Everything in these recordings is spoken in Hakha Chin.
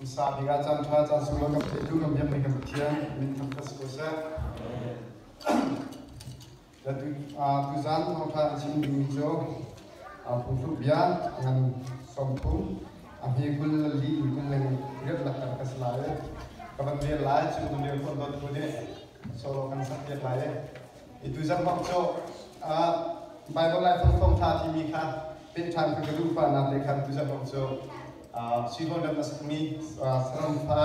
Sa bik ah caan ṭha caan sunglawi kan petu kan biakmi kan Pathian min thangṭhat si ko seh. Tuzaan thawngṭha an chim dingmi cu phungthluk bia ngan 30 a hme 24 in 28 lakter ka si lai. Ka van rel lai cu nan rel khawh dot ku nih solo kan sak piak lai. I tuzan bak cu Bible lai thawngṭha timi kha peh ṭhan ka duh pa na te khan tuzan bak cu Sihon ram a sakmi saram fa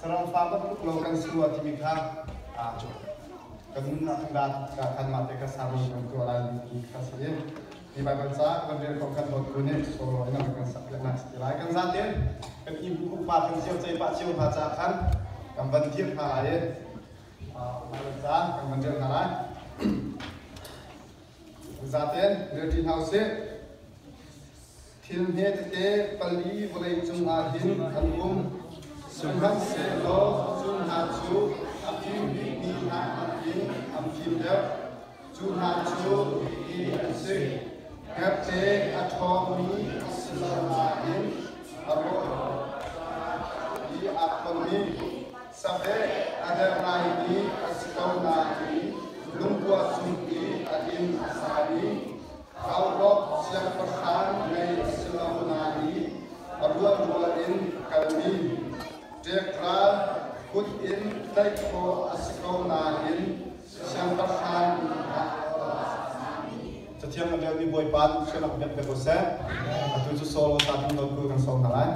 saram fa bantuk lo kan si rua timi kha kan nunnak kan ka khan mah te kha saram kan tuah lai ti kha si i hi Bible ca kan rel ko kan dawt ku nih solo in kan sak piak nak si lai kan zaten kan i bu pa kan cio chei pa cio hna ca khan kan van dir hna lai i Bible ca kan van rel hna lai zaten rel ṭi hna usih. Thil hme tete pali vawleicung ah hin an um. Sihmanhsehlaw cu hna cu a fim bikmi hna nakin an fim deuh. Cu hna cu hihi an si: Hngerhte a ṭhawngmi a si lo nain a rawh i aa khonmi, saveh a der ngaimi a si ko nain lungkua cung i a inn a sami, Auhlawk siangpahrang ngei a si lo nain a rualrual in kalmi ṭekral kut in tlaih khawh a si ko nain siangpahrang Cathiang kan relmi Bawipa nih hrialak biak pe ko seh. Atu cu solo ta ding dawtku kan sawm hna lai.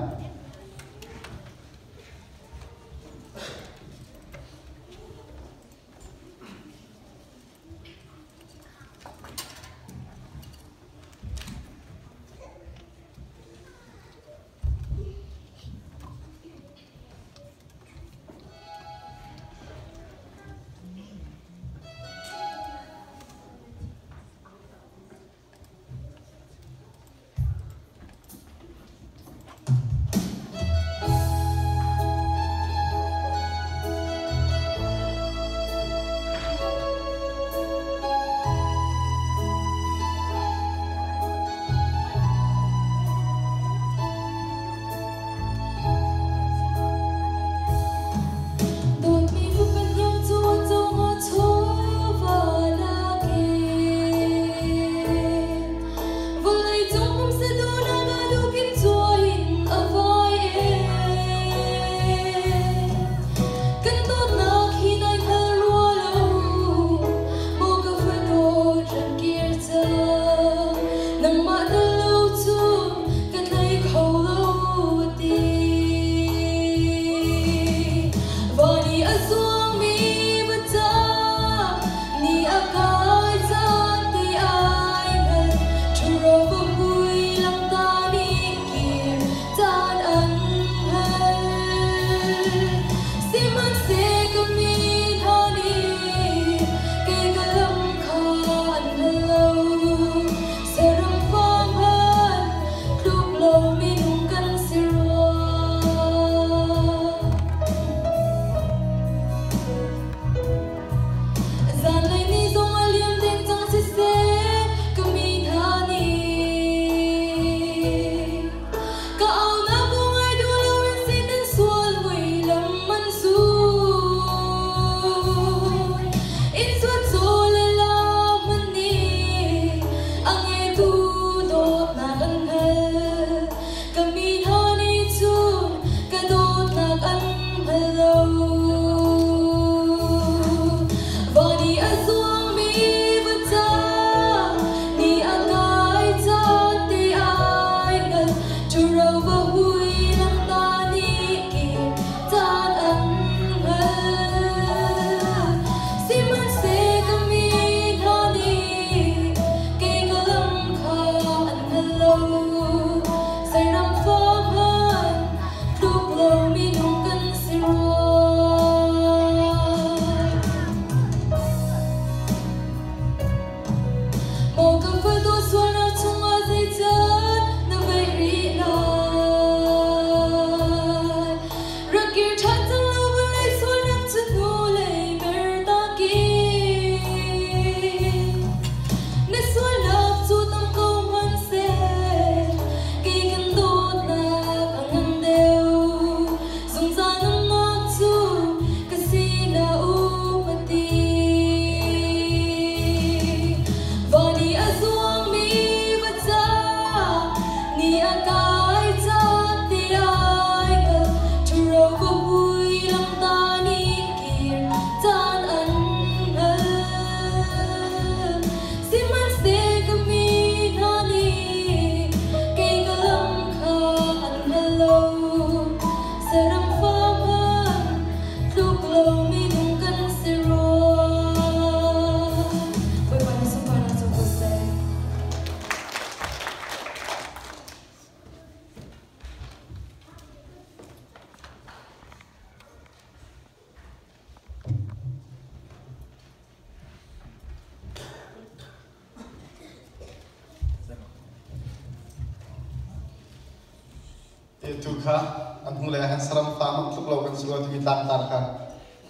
Tu kha an hnulei ah khan saram fa hmanh tluk lo kan si rua timi tlangtar kha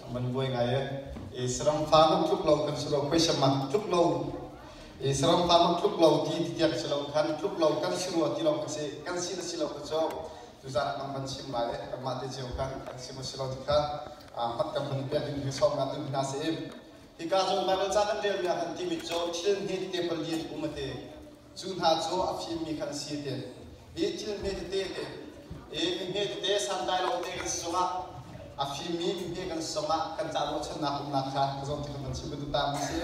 an van buai ngai i i saram fa hmanh tluk lo kan si rua, khuaisam ah tluk lo i saram fa hmanh tluk lo ti ti tiang si lo khan tluk lo kan si rua ti lawng kan si kan si na si lo kha cu tuzaan ah kan van chim lai i kanmah te cio khan kan si maw si lo ti kha hmat kan van pek ding hi sawm nga tu hna si. Hika zong Baibal ca kan relmi ah kan timi cu thil hme tete pali an um ate. Cu hna cu a fimmi kha an si te. Hi thil hme tete te i mi hme tete santlai lo te kan si zongah a fimmi mi hme kan si zongah kan ca ruahchannak umnak kha ka zong ti kan van chim bantuk ta mi si.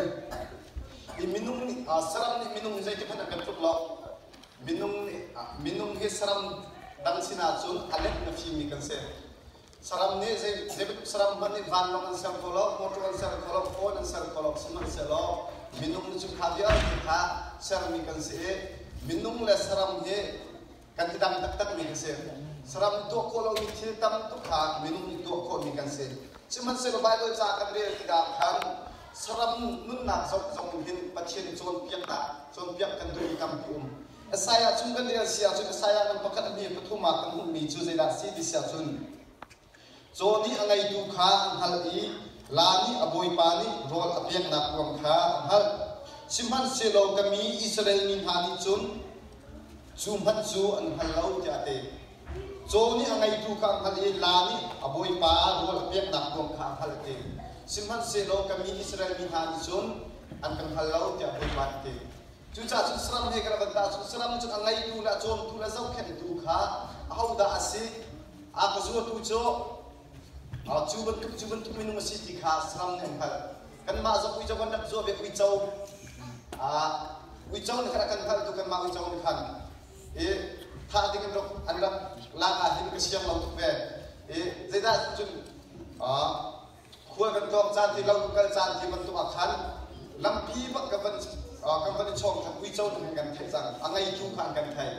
I minung nih saram nih minung zeitik hmanh an kan tluk lo. Minung nih minung hi saram dang sinah cun a let na fimmi kan si. Saram nih zei zei bantuk saram hmanh nih vanlawng an ser kho lo, motor an ser kho lo, phone an ser kho lo, sihmanhsehlaw minung nih cun kha vialte kha sermi kan si i minung le saram hi kan i dang taktakmi kan si. Saram tuah khawh lomi thil tam tuk kha minung nih tuah khawhmi kan si. Sihmanhsehlaw Baibal ca kan rel tikah khan saram nunnak zoh zong in hin Pathian cawnpiaknak cawnpiak kan duhmi tampi um. Isaiah chung kan rel si ahcun Isaiah ngan pakhat a hme pathum ah kan hmuhmi cu zeidah a si ti si ahcun caw nih a ngeitu kha an hngalh i la nih a bawipa nih rawl a peknak kuang kha a hngalh. Sihmanhsehlaw ka mi Israel mi hna nih cun cu hmanh cu an hngal lo tiah a ti. Caw nih a ngeitu kha a hngalh i la nih a bawipa rawl a peknak kuang kha a hngalh a ti. Sihmanhsehlaw ka mi Israel mi hna nih cun an kan hngal lo tiah Bawipa nih a ti. Cucaah cun saram he kan van tah cun saram cun a ngeitu le a cawmtu le a zohkhenhtu kha ahodah a si? A ka zuatu cu cu bantuk cu bantuk minung a si ti kha saram nih an hngalh. Kanmah zong uico kan rak zuah ve uico. Uico nih khan a kan hngalhtu kanmah uico nih khan i thah ding an rak an rak lak ah hin ka siang lo tuk ve. I zeidah cun khual kan tlawng caan ti lo kal caan ti bantuk ah khan lampi bak kan van kan van i chawng khan uico nih kan theih cang, a ngeitu kha an kan theih.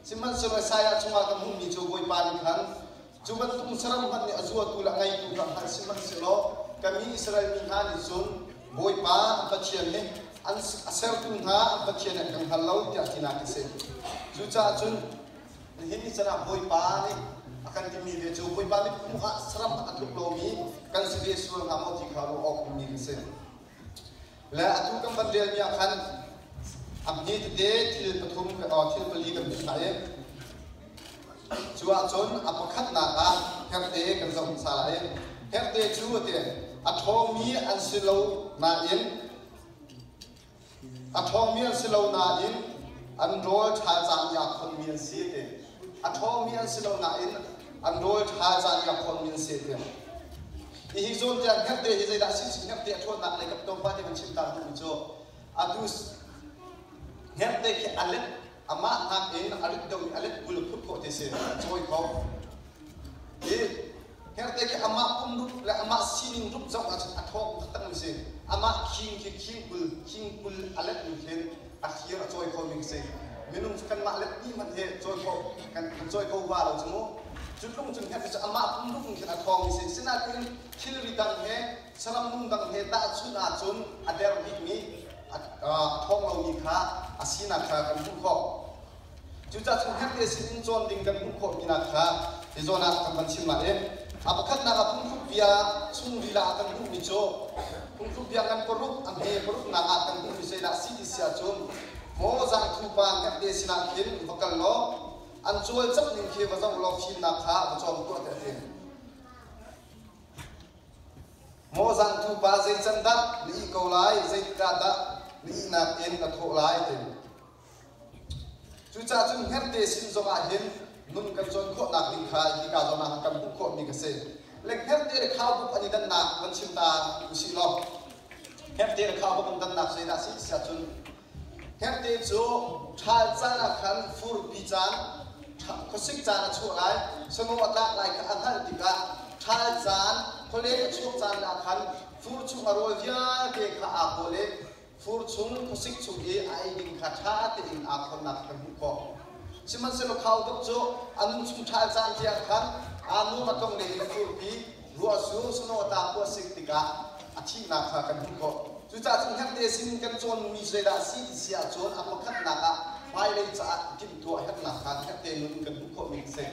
Sihmanhsehlaw Isaiah chungah kan hmuhmi cu Bawipa nih khan cu bantuk saram hmanh nih a zuatu le a ngeitu kha hngalh sihmanhsehlaw ka mi Israel mi hna nih cun Bawipa an Pathian nih an a sertu hna an Pathian an kan hngal lo tiah tinak a si. Cucaah cun nihin ni can ah Bawipa nih a kan timi ve cu Bawipa nih hmuh ah saram a tluk lomi kan si ve sual hnga maw ti kha ruah awk ummi kan si. Le atu kan van relmi ah khan a hme tete thil pathum thil pali kan hmuh hna i cu ahcun a pakhatnak ah herte kan zoh hmasa lai. Herte cu ati a ṭhawngmi an si lo nain A ṭhawngmi an si lo nain an rawl ṭha caan i aa khonmi an si ti. A ṭhawngmi an si lo nain an rawl ṭha caan i aa khonmi an si ti. Hihi zawn tiang hngerhte hi zeidah a si si hngerhte a ṭhawnnak lei kap tlawmpal te van chim ta duhmi cu atu hngerhte khi a let amah nakin a rit deuh i a let 20 phut khawh ti si cawi kho. Hi Herte khi amah pum rup le amah sining rup zoh ahcun a ṭhawng taktakmi si. Amah khing khi khing kul, khing kul a let ning khin a thir a cawi kho ning si. Minung cu kanmah let ni hmanh hi cawi kho kan kan cawi kho va lo cu mu. Cu tlung cun herte cu amah pum rup ning khin a ṭhawngmi si. Sinain thilri dang he saram nung dang he tahchunh ahcun a der bikmi a ṭhawng lomi kha a sinak kha kan hmuh khawh. Cucaah cun hngerhte sinin cawn ding kan hmuh khawh tinak kha hi zawn ah kan van chim lai i a pakhatnak ah phungthluk bia chung lila ah kan hmuhmi cu phungthluk bia ngan paruk a hme paruknak ah kan hmuhmi zeidah a si ti si ahcun maw zangthu pa hngerhte sinah khin va kal law an cawlcangh ning khi va zoh law fimnak kha va cawng tuah tiah a ti. Maw zangthu pa zei can dah na ih ko lai, zeitikah dah na ihnak in na thawh lai ti. Cucaah cun hngerhte sin zongah hin nun kan cawn khawhnak ding kha hika zawn ah kan hmuh khawhmi ka si. Le hngerhte le khaubuk an i dannak van chim ta usih law hngerhte le khaubuk an dannak zeidah a si ti ahcun hngerhte cu ṭhal caan ah khan furpi caan khuasik caan a chuah lai, snow a tlak lai kha a hngalh tikah ṭhal caan khualeng a chuak caan ah khan fur chung a rawl vialte kha aa kawl i Fur chung khuasik chung i a ei ding kha ṭha tein aa khonnak kan hmuh khawh. Sihmanhsehlaw khaubawk cu a nun chung ṭhal caan tiang khan aa nuam a tlong ding in furpi ruahsur snow a tlak a sik tikah a thihnak kha kan hmuh khawh. Cucaah cun hngerhte sinin kan cawnmi zeidah a si ti si ahcun a pakhatnak ah hmailei caah timhtuah herhnak kha hngerhte nun in kan hmuh khawhmi a si.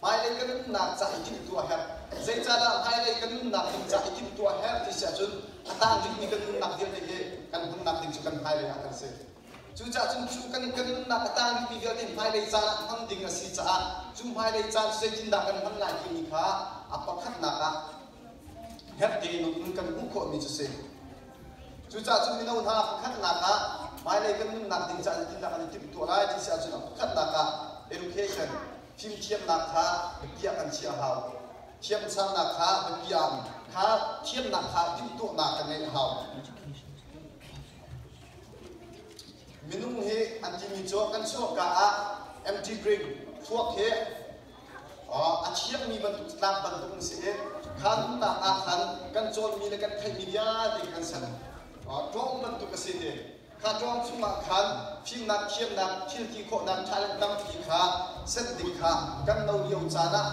Hmailei kan nunnak ca i timhtuah a herh. Zeicahdah hmailei kan nunnak ding ca i timhtuah a herh ti si ahcun a tang rihmi kan nunnak vialte hi kan hmannak ding cu kan hmailei ah kan si. Cucaah cun cu kan kan nunnak a tang rihmi vialte hmailei caan ah hman ding a si caah cu hmailei caan cu zeitindah kan hman lai timi kha a pakhatnak ah herh tein in kan hmuh khawhmi cu si. Cucaah cun mino hna pakhatnak ah hmailei kan nunnak ding caah zeitindah kan i timhtuah lai ti si ahcun a pakhatnak ah education fimthiamnak kha biapi ah kan chiah a hau. Thiamsangnak kha biapi ah kha thiamnak kha timhtuahnak kan ngeih a hau. Minung hi an timi cu kan chuahka ah empty brain thluak hi a thiangmi bantuk tlak bantuk an si i kha nunnak ah khan kan cawnmi le kan theihmi vialte kan ser. Ṭawng bantuk a si ti. Kha ṭawng chungah khan fimnak, thiamnak, thil ti khawhnak talent tampi kha set ding kha kan no lio caan ah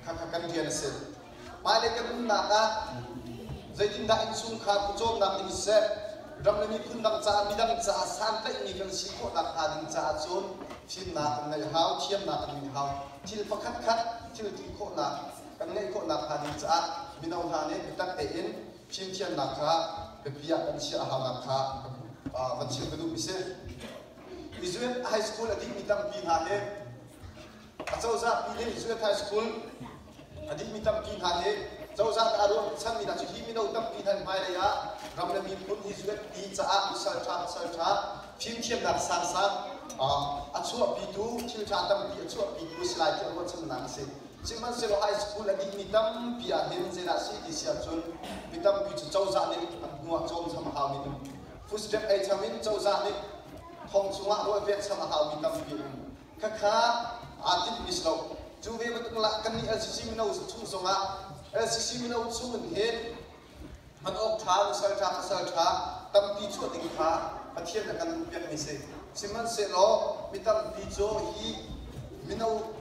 kha kha kan rian a si. Hmailei kan nunnak ah zeitindah innchungkhar pawcawmnak ding siseh, ram le miphun dang caah midang caah santlaihmi kan si khawhnak hnga ding caah cun fimnak kan ngeih hau, thiamnak kan ngeih hau. Thil pakhatkhat thil ti khawhnak kan ngeih khawhnak hnga ding caah mino hna nih biatak tein fimthiamnak kha biapi ah kan chiah a haunak kha van chim ka duhmi si. Israel High School a dihmi tampi hna hi Acozah pi nih Israel High School a dihmi tampi hna hi cozah nih a ruahchanmi hna cu hi mino tampi hna hmailei ah ram le miphun Israel pi caah nusal ṭha pasal ṭha fimthiamnak sangsang a chuahpitu thil ṭha tampi a chuahpitu si lai tiah ruahchannak a si. Sihmanhsehlaw high school a dihmi tampi ah hin zeidah si ti si ahcun mi tampi cu cozah nih an hnu ah cawm cham a haumi um. Food stamp ei cham in cozah nih thong chungah rawl pek cham a haumi tampi um. Khakha aa tinhmi si lo. Cu ve bantuk lah kannih LCC mino chung zongah LCC mino chung in hin hman awk ṭha, nusal ṭha, pasal ṭha tampi chuah ding kha Pathian a kan duhpiakmi si. Sihmanhsehlaw mi tampi cu hi mino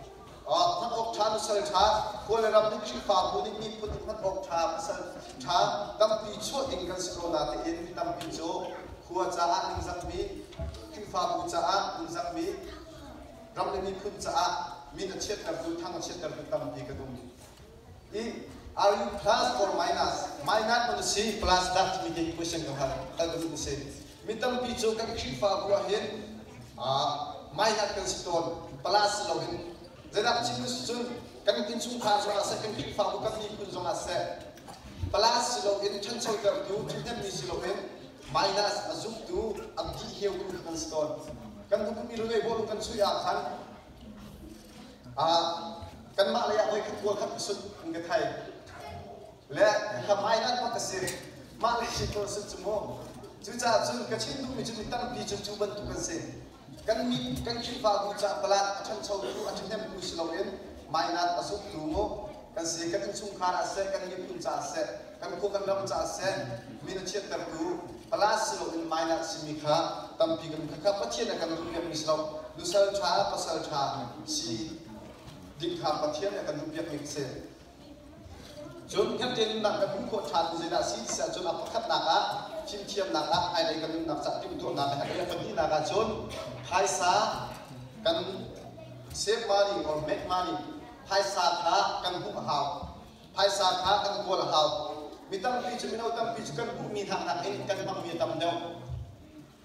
hman awk ṭha, nusal ṭha, khua le ram nih Khrihfabu nih miphun nih hman awk ṭha, pasal ṭha tampi chuah ding kan si ko natein mi tampi cu khua caah ningzakmi, Khrihfabu caah ningzakmi, ram le miphun caah min a chiattertu, thang a chiattertu tampi kan um. I are you plus or minus? Minus man si, plus dah timi te question ka hal hal ka duh si. Mi tampi cu kan Khrihfabu ah hin minus kan si tawn, plus si loin. Zeidah chim cun kan innchungkhar zongah seh, kan Khrihfabu kan miphun zongah seh, plus si loin ṭhanchotertu, ṭhahnemmi si loin minus a zumtu, a dih heutu kan si tawn. Kan hmuhmi lunei bawlung kan chuih ah khan kanmah lei ah voikhat kual khat sut an ka thai. Le ka minus bak ka si. Mah le si ko sut cu mu. Cucaah cun ka chim duhmi cu mi tampi cu cu bantuk kan si. Kan mi kan Khrihfabu ca palat a ṭhanchotu a ṭhahnemtu si loin minus a zumtu mu kan si. Kan innchungkhar ah seh, kan miphun caah seh, kan khua kan ram caah seh, min a chiattertu palas si loin minus simi kha tampi kan kha Pathian a kan duhpiakmi si lo. Nusal ṭha, pasal ṭha si ding kha Pathian a kan duhpiakmi si. Cun hngerhte nunnak kan hmuh khawh ṭhan zeidah si ti ahcun a pakhatnak ah fimthiamnak ah hmailei kan nunnak caah timhtuahnak a herh i a pahnihnak ah cun phaisa kan save money or make money phaisa kha kan hmuh a hau. Phaisa kha kan kawl a hau. Mi tampi cu mino tampi cu kan hmuhmi hna nakin kan hmangmi a tam deuh.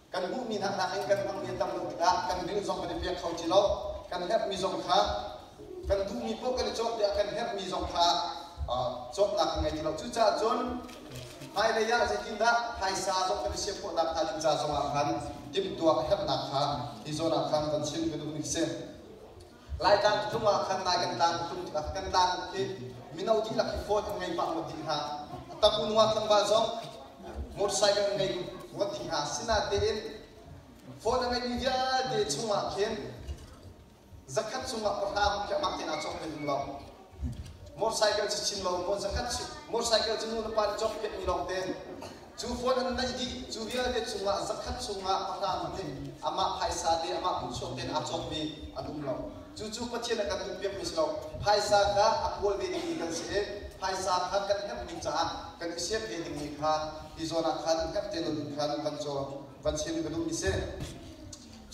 Kan hmuhmi hna nakin kan hmangmi a tam deuh tikah kan bil zong kan i pek kho ti lo. Kan herhmi zong kha kan duhmi paoh kan i cawk tikah kan herhmi zong kha cawknak kan ngei ti lo. Cucaah cun hmailei ah zeitindah phaisa zong kan i siap khawhnak hnga ding ca zongah khan timhtuah a herhnak kha hi zawn ah khan kan chim ka duhmi a si. Laitlang tlung ah khan nai kan tlang tlung tikah kan tlang khi mino dihlak hi phone an ngei pah ngawt dih hna. A tam u nungak tlangval zong motorcycle an ngei ngawt dih hna. Sinatein phone a ngeimi vialte chungah khin zakhat chungah pahra khi amah tein aa cawk men um lo. Motorcycle cu chim lo maw zakhat motorcycle cu nu le pa nih cawk piakmi lawng te. Cu phone an neih dih, cu vialte chungah zakhat chungah pahra hmanh nih amah phaisa te, amah pumchuak tein aa cawkmi an um lo. Cucu Pathian a kan duhpiakmi si lo. Phaisa kha a kawl ve dingmi kan si i phaisa kha kan herhmi caah kan i siap ve dingmi kha hi zawn ah khan herh te lo in khan van cawn, van chim ka duhmi si.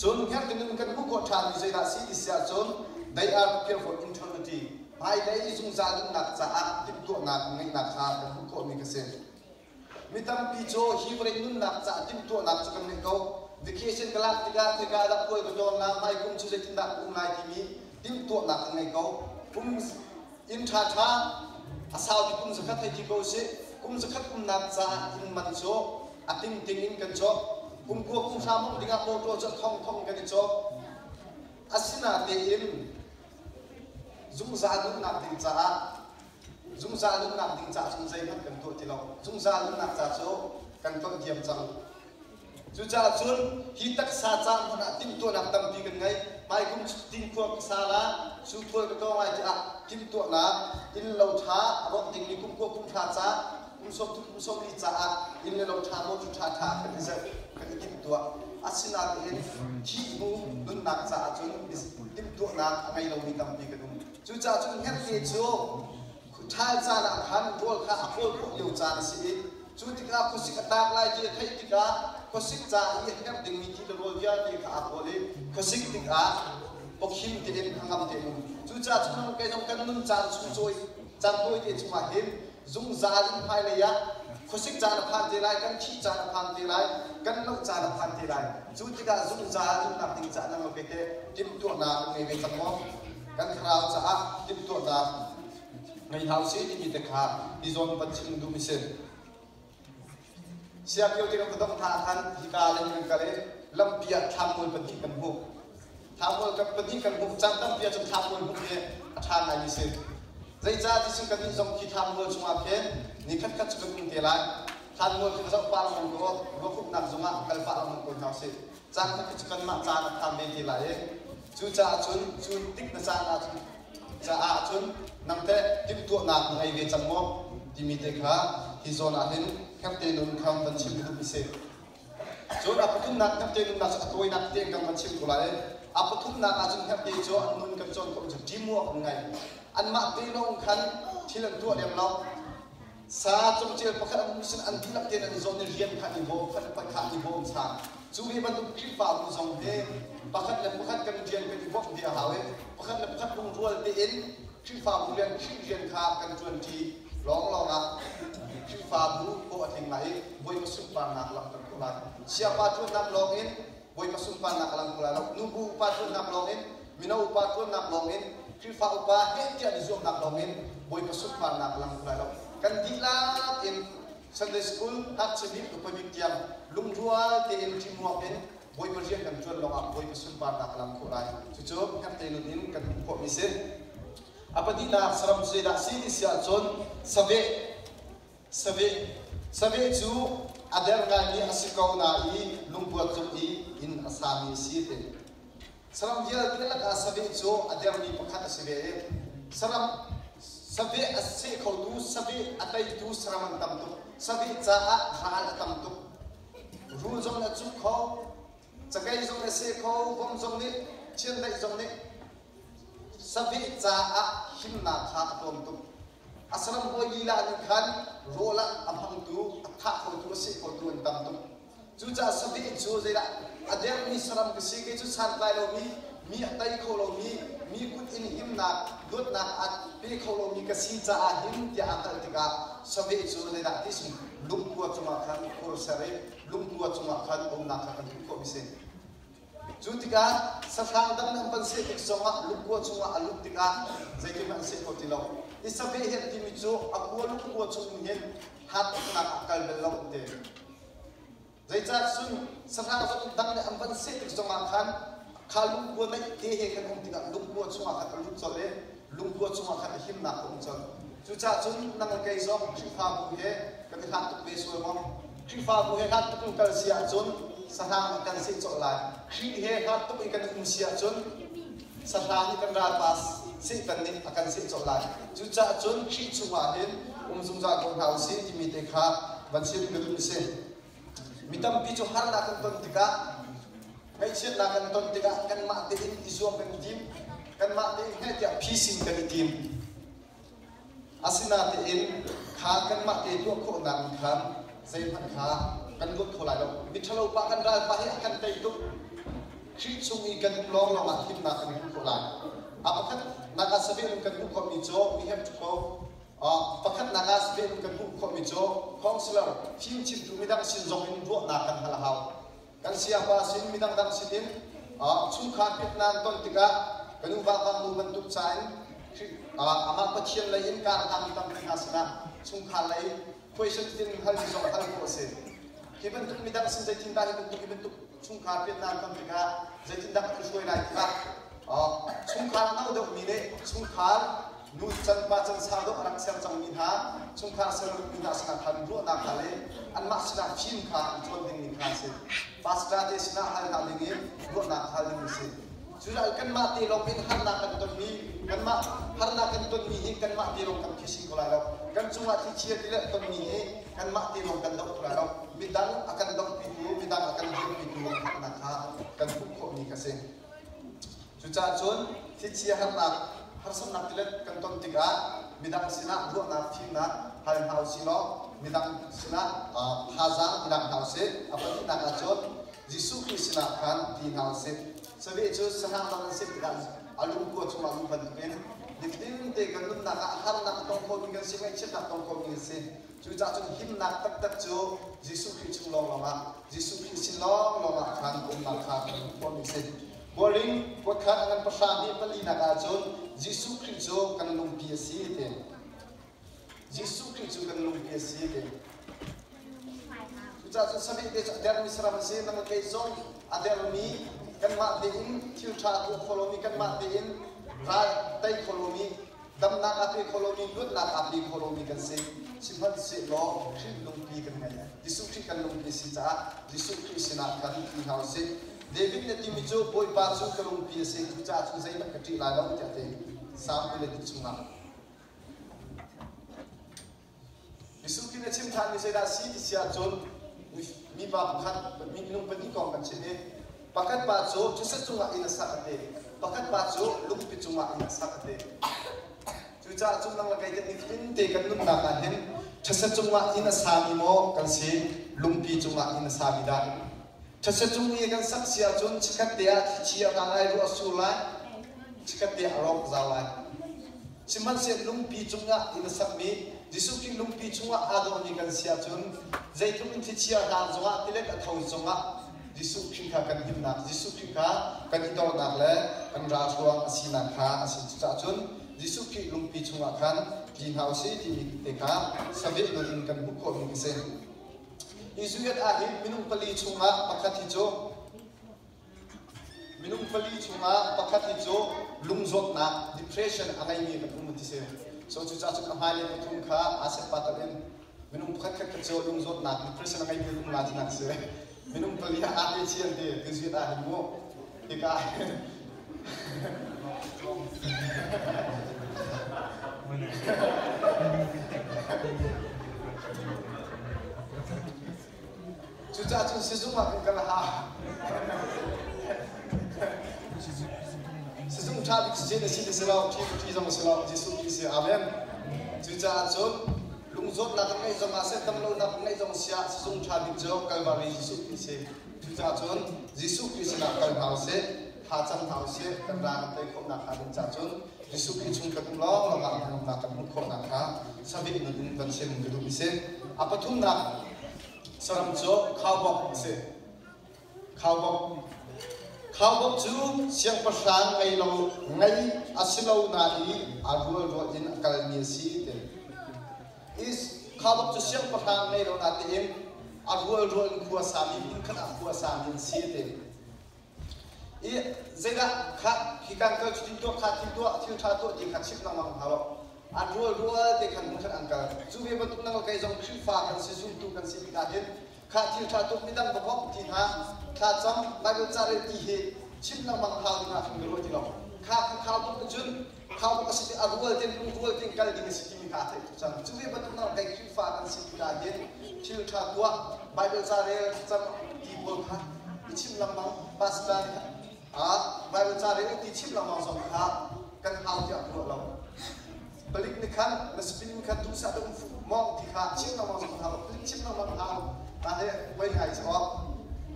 Cun hngerhte nun kan hmuh khawh ṭhanmi zeidah a si ti si ahcun They are prepared for eternity. Hmailei zungzal nunnak caah timhtuahnak ngeihnak kha kan hmuh khawhmi ka si. Mi tampi cu hi vawlei nunnak caah timhtuahnak cu kan ngei ko. Vacation ka lak tikah khoika dah khual ka tlawn lai, hmaikum cu zeitindah ka um lai timi timhtuahnak kan ngei ko. Kum inn ṭhaṭha a sau kum zakhat hei ti ko usih. Kum zakhat umnak caah inn man cu a tingting in kan cawk. Kum kua kum hra mawngh dingah motor cu a thongthong kan i cawk. Asinatein zungzal nunnak ding caah zungzal nunnak ding caah cun zeihmanh kan tuah ti lo. Zungzal nunnak ca cu kan tlolh diam cang. Cucaah cun hi taksa ca hmanh ah timhtuahnak tampi kan ngei. Hmaikum dingkhua ka sa la, su khual ka tlawng lai tiah timhtuahnak inn lo ṭha a rawk dingmi kum kua kum hra ca kum sawm thum kum sawm li caah inn le lo ṭha motor ṭha ṭha kan i zerh kan i timhtuah. Asinain thih hnu nunnak caah cun timhtuahnak a ngei lomi tampi kan um. Cucaah cun hngerhte cu ṭhal caan ah khan rawl kha a kawl khawh lio caan a si i cu tikah khuasik a tlak lai ti a theih tikah khuasik ca i a herh dingmi ti le rawl vialte kha aa kawl i khuasik tikah pawkhim tein hnangam tein um. Cucaah cun kei zong kan nun caan chung cawi caan tawite chungah hin zungzal in hmailei ah khuasik caan a phan te lai, kan thih caan a phan te lai, kan loh caan a phan te lai. Cu tikah zungzal nunnak ding caah nang lo te timhtuahnak ngei ve cang maw? Kan thlarau caah timhtuahnak ngei hau si timi te kha hi zawn van chim duhmi si. Siakio ti kan va dong hna khan hika le kan kal i lampi ah thlammual pahnih kan hmuh. Thlammual kan pahnih kan hmuh. Caan tampi ah cun thlammual hmuh hi a ṭha ngaimi si. Zeicah ti cun kannih zong khi thlammual chungah khin ni khatkhat cu kan um te lai. Thlammual khi va zoh pah lengmang ko, ruakhumhnak zungah kal pah lengmang ko hna usih. Caan khat cu kanmah caan a phan ve te lai i cucaah cun cu tik na caan ah cun caah cun nang teh timhtuahnak na ngei ve cang maw timi te kha hi zawn ah hin herhte nun kha van chim ka duhmi si. Cun a pathumnak herhte nunnak cu a tawinak tein kan van chim ko lai. A pathumnak ah cun herhte cu an nun kan cawn khawh cu teamwork an ngei. Anmah te lawng khan thil an tuah lem lo. Sa cungcel pakhat an um sin an dihlak tein an i zawn i rian kha an i bawm, pakhat le pakhat kha an i bawm ṭhan. Cu ve bantuk Khrihfabu zong hi pakhat le pakhat kan rian kan i bawmh ve a hau i pakhat le pakhat lungrual tein Khrihfabu rian Khrih rian kha kan ṭuanṭi lawnglawng ah Khrihfabu pawh a tling lai i Bawipa sunparnak lam kan khawh lai. Siapa ṭuannak lawngin Bawipa sunparnak a lang kho lai lo. Nubu upa ṭuannak lawngin, mino upa ṭuannak lawngin, Khrihfa upa heh tiah an i zuamnak lawngin Bawipa sunparnak a lang kho lai lo. Kan dihlak in Sunday School ngakchia bik upa bik tiang lungrual tein teamwork in Bawipa rian kan ṭuan lawngah Bawipa sunparnak a lang khawh lai. Cucu hngerhte nun in kan hmuh khawhmi si. A pahnihnak saram cu zeidah si ti si ahcun saveh Saveh Saveh cu a der ngaimi a si ko na i lungpua cung i inn a sami a si ti. Saram vialte lakah saveh cu a dermi pakhat a si ve i saram saveh a seh khotu, saveh a teitu saram an tam tuk. Saveh caah ral a tam tuk. Rul zong nih a cuk kho, cakei zong nih a seh kho, vom zong nih, chiandeih zong nih saveh caah himnak kha a tlawm tuk. A saram bawi lila nih khan rawl ah a hmangtu, a thah khotu, a seh khotu an tam tuk. Cucaah saveh cu zeidah a dermi saram ka si, kei cu santlai lomi, mi a tei kho lomi, mi kut in himnak, luatnak a pe kho lomi ka si caah hin tiah aa hngalh tikah saveh cu zeidah ti sung lungkua cungah khan khur ser i lungkua cungah khan umnak kha kan hmuh khawhmi si. Cu tikah sahrang dang an van seh tik zongah lungkua chungah a lut tikah zeitihmanh an seh kho ti lo. I saveh hen timi cu a kua lungkua chung hin hatuknak ah kal bel lo an ti. Zeicah cun sahrang zong dang nih an van seh tik zongah khan kha lungkua naih te he khan um tikah lungkua chungah khan a lut colh i lungkua chungah khan a himnak a um colh. Cucaah cun nang le kei zong Khrihfabu he kan i hlat tuk ve sual maw? Khrihfabu he hlat tuk in kal si ahcun sahrang nih kan seh colh lai. Khrih he hlat tuk i kan um si ahcun sahrang nih kan ralpa Satan nih a kan seh colh lai. Cucaah cun Khrih chungah hin um zungzal ko hna usih timi te kha van chim ka duh si. Mi tampi cu harnak kan ton tikah ngaihchiatnak kan ton tikah kanmah tein i zuam kan i tim. Kanmah tein heh tiah phisin kan i tim. Asinain kha kanmah te tuah khawhnak in khan zeihmanh kha kan luat kho lai lo. Miṭhalo pa kan ralpa hi a kan tei tuk. Khrih chung i kan um lawnglawng ah himnak kan hmu khawh lai. A pakhat nak ah saveh in kan hmuh khawhmi cu we have to go. Pakhatnak ah saveh in kan hmuh khawhmi cu counselor fimchimtu midang sin zong in ruahnak kan hal a hau. Kan siangpa sin midang dang sin in chungkhar pitnan ton tikah kan uva nu bantuk ca in amah Pathian lei in kar hlang tampi hna sinah chungkhar lei question tin hal mi zong hal khawh a si. Hi bantuk midang sin zeitindah hi bantuk hi bantuk chungkhar piatnak ton tikah zeitindah kan hruai lai tikah chungkhar no deuhmi nih chungkhar nu can pa can sau deuh a rak ser cangmi hna chungkhar ser mi hna sinah khan ruahnak hna le anmah sinah fim kha an cawn dingmi kha a si. Pastor te sinah hal hna ding i ruahnak hal ding a si. Cucaah kanmah te lawng in harnak kan tonmi, kanmah harnak kan tonmi hi kanmah te lawng kan phisin ko lai lo. Kan cungah thlichia ti le tonmi hi kanmah te lawng kan doh ko lai lo. Midang a kan dohpitu, midang a kan dirpitu harnak kha kan hmuh khawhmi kha si. Cucaah cun thlichia harnak, harsatnak tilet kan ton tikah midang sinah ruahnak, fimnak hal hna usih law midang sinah thazaang i lak hna usih. A pahnihnak ah cun Jesuh Khrih sinah khan ti hna usih. Saveh cu sahrang dang an si tikah a lungkua chungah luh bantukin nifatin te kan nunnak ah harnak a tong khomi kan si, ngaihchiatnak tong khomi kan si. Cucaah cun himnak taktak cu Jesuh Khrih chung lawnglawng ah, Jesuh Khrih sin lawnglawng ah khan umnak kha kan hmuh khawhmi a si. Korin kuatkhat a ngan pahra hnih palinak ah cun Jesuh Khrih cu kan lungpi a si ti. Jesuh Khrih cu kan lungpi a si ti. Cucaah cun saveh te cu a dermi saram a si, nang le kei zong a dermi kanmah tein thil ṭha a tuah kho lomi, kanmah tein ral tei kho lomi, damnak a pe kho lomi, luatnak a pe kho lomi kan si. Sihmanhsehlaw Khrih lungpi kan ngei. Jesuh Khrih kan lungpi a si caah Jesuh Khrih sinah khan ti hna usih. David nih a timi cu Bawipa cu ka lungpi a si, cucaah cun zeihmanh ka ṭih lai lo tiah a ti. Salm 22 chungah. Jesuh Khrih nih a chim ṭhanmi zeidah a si ti si ahcun mipa pakhat minung pahnih kong kan chim i pakhat pa cu thisen cungah inn a sak a ti, pakhat pa cu lungpi cungah inn a sak a ti. Cucaah cun nang le kei kan nifatin te kan nunnak ah hin thisen cungah inn a sami maw kan si, lungpi cungah inn a sami dah? Thisen cung i kan sak si ahcun chikkhat te ah thlichia a hrang lai, ruah a sur lai, chikkhat te ah a rawk zau lai. Sihmanhsehlaw lungpi cungah inn a sakmi Jesuh Khrih lungpi chungah aa dawhmi kan si ahcun zeitluk in thlichia hlan zongah tilet a tho zongah Jesuh Khrih kha kan himnak, Jesuh Khrih kha kan i dornak le kan ralhruang a sinak kha a si. Cucaah cun Jesuh Khrih lungpi chungah khan tli hna usih timi te kha saveh nun in kan hmuh khawhmi a si. Israel ah hin minung pali chungah pakhat hi cu Minung pali chungah pakhat hi cu lungzawtnak depression a ngeimi kan um ti si. So cucaah cun a hmailei pathum kha aa set pa in minung pakhat khat kha cu lungzawtnak depression a ngeimi an um la tinak si. Minung pali ah aa te chian ti ti ah hin mu. Hika Cucaah cun sizung ah kan kal a hau. Sizung ṭha bik si na si ti si lo, ṭhi ṭhi zong si lo, Jesuh Khrih si. Amen. Cucaah cun lungzawtnak kan ngeih zong ah seh, damlonak kan ngeih zong siah sizung ṭha bik cu Kalvari Jesuh Khrih si. Cucaah cun Jesuh Khrih sinah kal hna usih, tha cam hna usih, kan ra kan tei khawh nakhnga ding caah cun Jesuh Khrih chung kan um lawnglawng ah hnangamnak kan hmuh khawh nakhnga saveh nun in kan chim ka duh si. A pathumnak saram cu khaubawk a si. Khaubawk. Khaubawk cu siangpahrang ngei lo ngei a si lo nain a rualrual in a kalmi a si ti. Is khaubawk cu siangpahrang ngei lo natein a rualrual in khua sami hmunkhat ah khua sami an si ti. I zeidah kha hi kan kal cutin tuah kha thil tuah thil ṭha tuah ti kha chim lengmang hna lo. An rual rual te khan hmun khat an kal. Cu ve bantuk nang kei zong Khrihfa kan si zumtu kan si tikah hin kha thil ṭha tuk midang va bawmh ti hna thla cam Bible ca rel ti hi chim lengmang hau ding ah khan ka ruah ti lo. Kha kha khau tuk cun khau tuk a si ti a rual ten lungrual ten kal ding a si timi kha a theih tuk cang. Cu ve bantuk nang kei Khrihfa kan si tikah hin thil ṭha tuah Bible ca rel cam ti pawl kha i chim lengmang pastor nih ah Bible ca rel ti chim lengmang zong kha kan hau tiah ka ruah lo. Palik nih khan na spin kha duhsah te um mong ti kha chim lengmang zong hau palik chim lengmang hau ta he poi ngai cu awk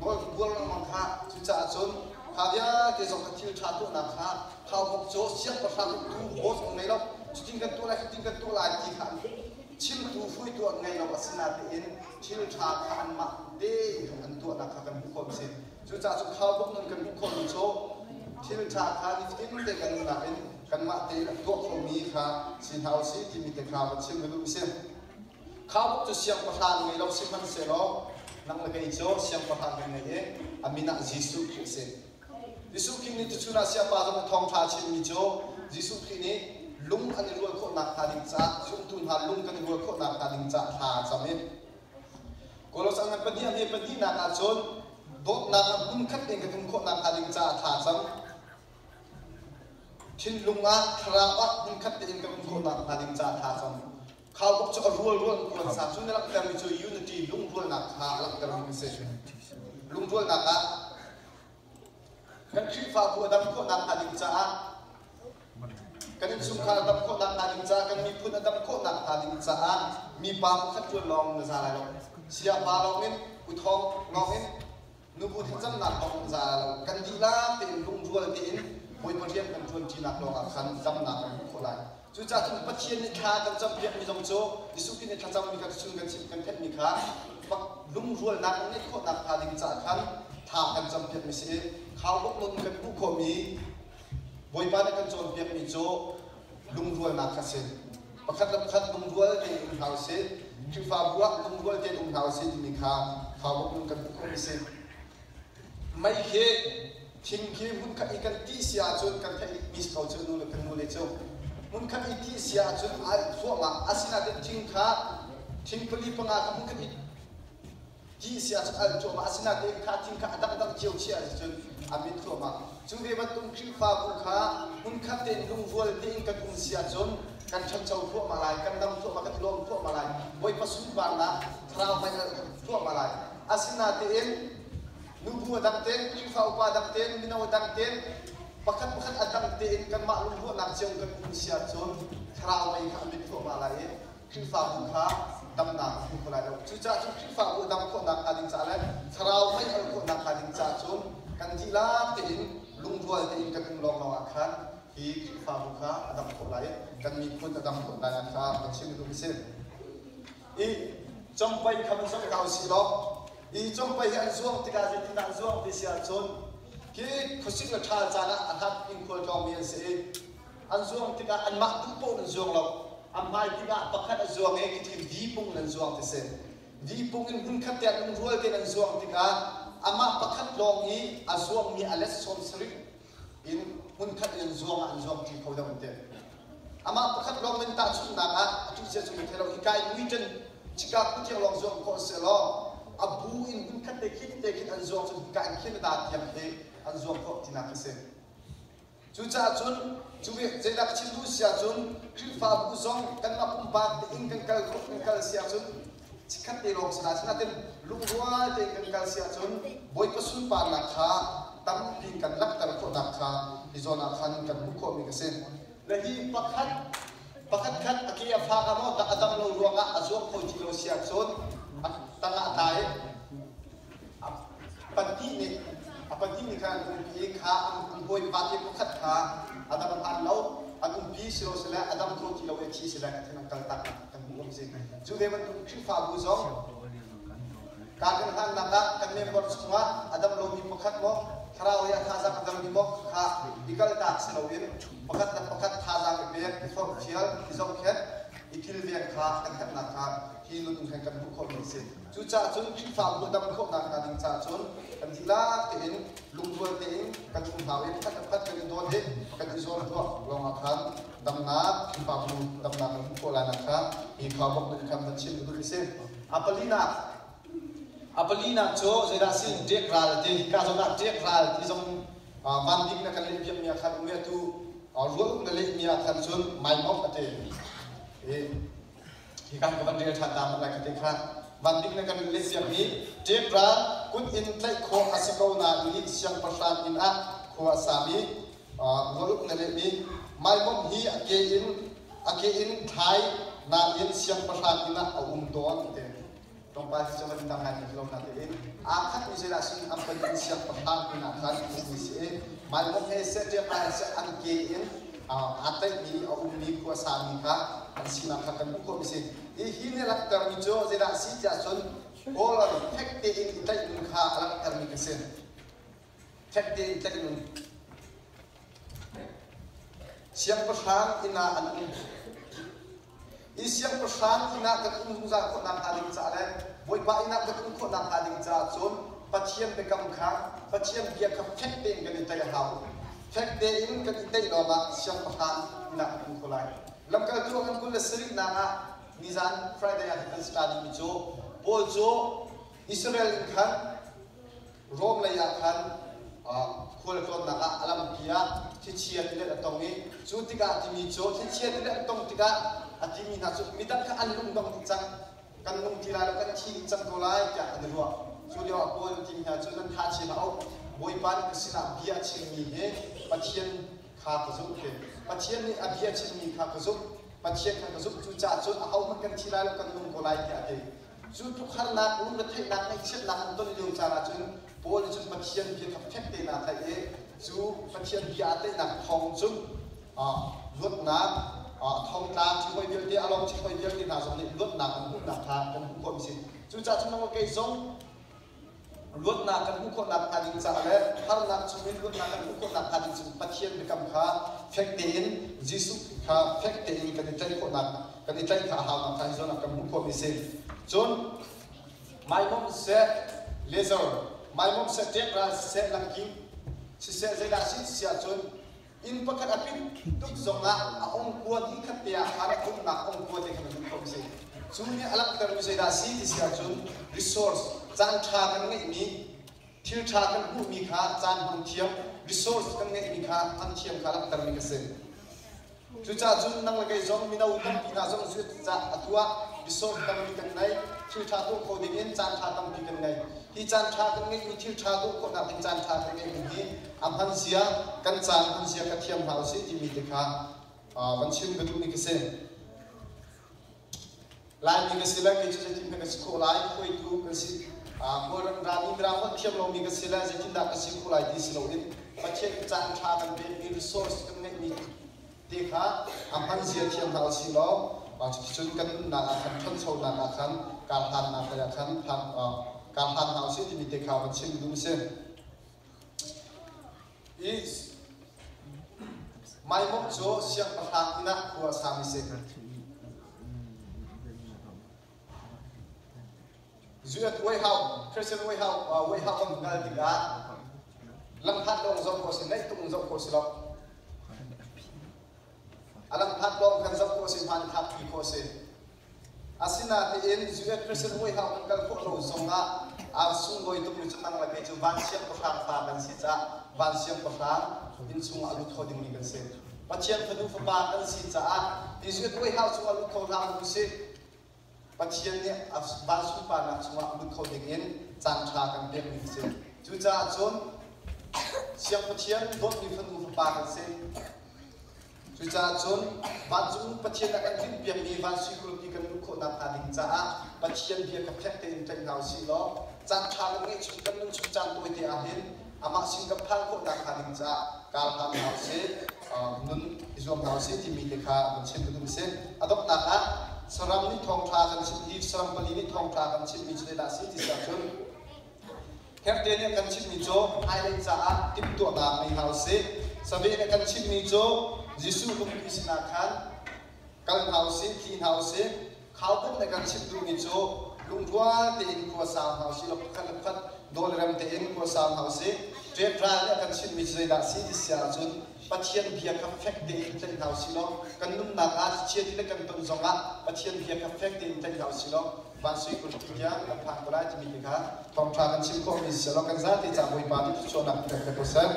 nawl bual lengmang kha cucaah cun Kha vialte zong kha thil ṭha tuahnak kha khaubawk cu siangpahrang uktu boss an ngei lo. Cutin kan tuah lai, cutin kan tuah lai ti kha an chimtu hruaitu an ngei lo. Asinain thil ṭha kha anmah tein an tuahnak kha kan hmuh khawh a si. Cucaah cu khaubawk nun kan hmuh khawhmi cu thil ṭha kha nifatin te kan nunnak in kanmah tein a tuah khomi kha si hna usih timi te kha va chim ka duh a si. Khaubawk cu siangpahrang ngei lo sihmanhsehlaw nang le kei cu siangpahrang kan ngei i a min ah Jesuh Khrih a si. Jesuh Khrih nih tuchun ah siapa zong a thawngṭha chimmi cu Jesuh Khrih nih lung an i rual khawhnak hnga ding caah zumtu hna lung kan i rual khawhnak hnga ding caah thla a cam i Kolos a ngan pahnih a hme pahnihnak ah cun dawtnak ah hmunkhat tein kan um khawhnak hnga ding caah thla a cam. Thinlung ah thlarau ah hmunkhat tein kan um khawhnak hnga ding caah thla a cam. Khaubawk cu a rual rual in kuan sa cu na langhtermi cu unity lungrualnak kha a langhtermi a si. Lungrualnak ah kan Khrihfabu a dam khawhnak hnga ding caah kan innchungkhar a dam khawhnak hnga ding caah kan miphun a dam khawhnak hnga ding caah mipa pakhat ṭuan lawng na za lai lo. Siapa lawng in uthawng lawng in Nubu thlacamnak lawng za lo, kan dihlak tein lungrual tein Bawipa rian kan ṭuanṭinak lawngah khan damnak kan hmuh khawh lai. Cucaah cun Pathian nih thla kan campiakmi zong cu Jesuh Khrih nih thlacammi kha chun kan chim kan theihmi kha lungrualnak kan ngeih khawhnak hnga ding caah khan thla kan campiakmi si i khaubawk nun kan hmuh khawhmi Bawipa nih kan cawnpiakmi cu lungrualnak kha si. Pakhat le pakhat lungrual tein um hna usih. Khrihfabu ah lungrual tein um hna usih timi kha khaubawk nun kan hmuh khawhmi si. Mei khi thing khi hmunkhat i kan tih si ahcun kan theih mi si ko cu nu le kan nu le cu. Hmunkhat i tih si ahcun ai thluahmah. Asinain thing kha thing pali panga kha hmunkhat i Ti si ahcun al cuahmah asinain kha thing kha a dangdang cio chiah ahcun a mit thluahmah. Cu ve bantuk Khrihfabu kha hmunkhat tein lungrual tein kan um si ahcun kan ṭhancho thluahmah lai, kan dam thluahmah, kan i lawm thluahmah lai, Bawipa sunparnak thlarau hmai thluahmah lai. Asinain nubu a dang tein, Khrihfa upa dang tein, mino a dang tein, pakhat pakhat a dang tein kanmah lungruahnak cio kan um si ahcun thlarau mei kha a mit thluahmah lai i Khrihfabu kha damnak a hmu kho lai lo. Cucaah cun Khrihfabu a dam khawhnak hnga ding caah le thlarau mei al khawhnak hnga ding caah cun kan dihlak tein lungrual tein kan um lawnglawng ah khan hi Khrihfabu kha a dam khawh lai i kan miphun a dam khawh lai kha kan chim duh a si. I cawmpai kha van zoh hna usih law i cawmpai hi an zuang tikah zeitindah an zuang ti si ahcun khi khuasik le ṭhal caan ah a hlat in khual tlawngmi an si i An zuang tikah anmah duh paoh in an zuang lo. A hmai tikah pakhat a zuang i khitin vipung in an zuang ti si. Vipung in hmunkhat te ah lungrual tein an zuang tikah amah pakhat lawng i a zuangmi a let 70 in hmunkhat in an zuang ah an zuang ṭi kho deuh an ti. Amah pakhat lawng in tahchunhnak ah a ṭih cia cu ka thei lo. Hika in Wheaton Chicago tiang lawng zuang khawh seh law a bu in hmunkhat te khin te khin an zuang cun hika in Canada tiang khi an zuang khawh tinak a si. Cucaah cun cu zeidah ka chim duh si ahcun Khrihfabu zong kanmah pumpak tein kan kal khawh kan kal si ahcun chikkhat te lawng si lai. Sinain lungrual tein kan kal si ahcun Bawipa sunparnak kha tampi kan langhter khawhnak kha hi zawn ah khan kan hmuh khawhmi ka si. Le hi pakhat pakhat khat a ke a fak ah maw a dam lo ruangah a zuam kho ti lo si ahcun a tangah a tla i Pahnih nih a pahnih nih khan an umpi i kha an hawipa te pakhat kha a dam hlan lo an umpi si lo sile a dam kho ti lo i thi sile kha an kal tak kan hmuh awm si. Cu ve bantuk Khrihfabu zong ka kan hlannak ah kan member chungah a dam lomi pakhat maw thlarau i a thazaang a dammi maw kha i kaltak si loin pakhat le pakhat thazaang i pek i forhfial i zohkhenh i kilveng kha kan herhnak kha hi nun in khan kan hmuh khawhmi a si. Cucaah cun Khrihfabu a dam khawhnak hnga ding caah cun kan dihlak tein lungrual tein kan um hau i pakhat le pakhat kan i dawt i kan i zawnruah lawngah khan damnak Khrihfabu damnak kan hmuh khawh lainak kha hi khaubawk nih khan van chim duh a si. A palinak a palinak cu zeidah sin ṭek ral ti ka zawn ah ṭek ral ti zong van bik na kan leh piakmi ah khan um i atu rual uk na lehmi ah khan cun maimawk a ti. Hi kan ka van rel ṭhan ta lai ka ti kha. Van bik na kan leh piakmi ṭepral kut in tlaih khawh a si ko nain siangpahrang inn ah khua a sami rualuk na lehmi maimawm hi a ke in a ke in thlai nain siangpahrang inn ah a um tawn ti. Tlawmpal hi cu van dang ngai lo na tein aa khatmi zeidah sin an pahnih in siangpahrang pinah khan ummi si i maimawm he seh ṭiak he seh an ke in aa tlaihmi a ummi khua sami kha an sinak kha kan hmuh khawhmi si. Hi hi nih langhtermi cu zeidah si tiah cun Kawl fek tein i tlaih nun kha a langhtermi ka si. Fek tein i tlaih nun. Siangpahrang inn ah an um. I siangpahrang inn ah kan um zungzal khawhnak hnga ding caah le Bawipa inn ah kan um khawhnak hnga ding caah cun Pathian biakam kha, Pathian bia kha fek tein kan i tlaih a hau. Fek tein kan i tlaih lawngah siangpahrang inn ah kan um kho lai. Lamkaltu a kan 27nak ah nizan Friday ah kan study mi cu Paul cu Israel in khan Rom lei ah khan khualtlawnnak ah a lampi ah thlichia tilet a tong i cu tikah timi cu thlichia tilet an tong tikah a timi hna cu midang kha an lungdong dih cang, kan nung ti lai lo, kan thi dih cang ko lai tiah an i ruah. Cu lio ah Paul timi hna cu nan tha chia hlah u, Bawipa nih ka sinah bia a chimmi hi Pathian kha ka zumh ti. Pathian nih a bia chimmi kha ka zumh, Pathian kha ka zumh, cucaah cun ahohmanh kan thi lai lo, kan nung ko lai tiah a ti. Cu tluk harnak, lungretheihnak, ngaihchiatnak an ton lio caan ahcun Paul nih cun Pathian bia kha fek tein aa tlaih i cu Pathian bia aa tlaihnak thawng cun luatnak thongtla ṭhihawi vialte, a lawng ṭhihawi vialte hna zong nih luatnak an hmuhnak kha kan hmuh khawh a si. Cucaah cun nang kei zong luatnak kan hmuh khawhnak hnga ding caah le harnak chungin luatnak kan hmuh khawhnak hnga ding cun Pathian biakam kha fek tein, Jesuh kha fek tein kan i tlaih khawhnak, kan i tlaih kha a haunak kha hi zawn ah kan hmuh khawhmi a si. Cun maimawm siseh, laser maimawm siseh, ṭek ral siseh, langking siseh, zeidah si si ahcun inn pakhat a pit tuk zongah a ongkua hnih khat te ah khan umnak ongkua te khan a duh kho si. Cu nih a langhtermi zeidah si ti si ahcun resource, caan ṭha kan ngeihmi, thil ṭha kan hmuhmi kha caan hmang thiam, resource kan ngeihmi kha hman thiam kha langhtermi ka si. Cucaah cun nang le kei zong mino tampi hna zong atu ah resource tampi kan ngei, thil ṭha tuah kho ding in caan ṭha tampi kan ngei. Hi caan ṭha kan ngeihmi, thil ṭha tuah khawhnak ding caan ṭha kan ngeihmi hi a hman zia, kan caan hman zia kha thiam hna usih timi te kha van chim ka duhmi ka si. Laimi ka si le kei cu zeitin ka si khawh lai, hruaitu kan si. Kawlram rami Mirang holh thiam lomi ka si le zeitindah ka si khawh lai ti si loin Pathian caan ṭha kan pekmi, resource kan ngeihmi te kha a hman zia thiam hna usih law cuticun kan nunnak ah khan, ṭhanchonak ah khan karhlannak lei ah khan karhlan hna usih timi te kha van chim duh si. I Maimawm cu siangpahrang inn ah khua a sami si. Zuat Way Hau, Christian Way Hau, Way Hau kan hngal tikah lamhlat lawng zoh khawh si, naih tuk in zoh khawh si lo. A lamhlat lawng kan zoh khawh si, hmaan thlak pi khawh si. Asinain US President Way Hau kan kal khawh lo zongah aa sunglawi tukmi cu nang le kei cu van siangpahrang fa kan si caah van siangpahrang inn chungah a lut kho dingmi kan si. Pathian fanu fapa kan si caah US Way Hau chungah lut kho hlah u sih. Pathian nih van sunparnak chungah lut kho dingin caan ṭha kan pekmi a si. Cucaah cun Siangpathian dawtmi fanu fapa kan si. Cucaah cun vancung Pathian a kan timhpiakmi van suikulpi kan luh khawhnak hnga ding caah Pathian bia kha fek tein tlaih hna u sih law caan ṭha kan ngeih chung, kan nun chung caan tawite ah hin amah sin kan phan khawhnak hnga ding caah kar hlan hna u sih, nun i zuam hna u sih timi te kha kan chim ka duh a si. A donghnak ah saram nih thawngṭha kan chim hi saram pali nih thawngṭha kan chimmi cu zeidah a si ti si ahcun Herte nih a kan chimhmi cu hmailei caah timhtuahnak ngei hna usih. Saveh nih a kan chimhmi cu Jesuh lungpi sinah khan kal hna usih, tli hna usih. Khaubawk nih a kan chimh duhmi cu lungrual tein khua sau hna usih law pakhat le pakhat dawlrem tein khua sau hna usih. Ṭekral nih a kan chimhmi cu zeidah a si ti si ahcun Pathian bia kha fek tein tlaih hna usih law kan nunnak ah thlichia ti le kan ton zongah Pathian bia kha fek tein tlaih hna usih law van sui kulpi tiang kan phak ko lai timi te kha thawngṭha kan chim khawhmi si law kan zate ca Bawipa nih thluachuahnak kan pek ko seh.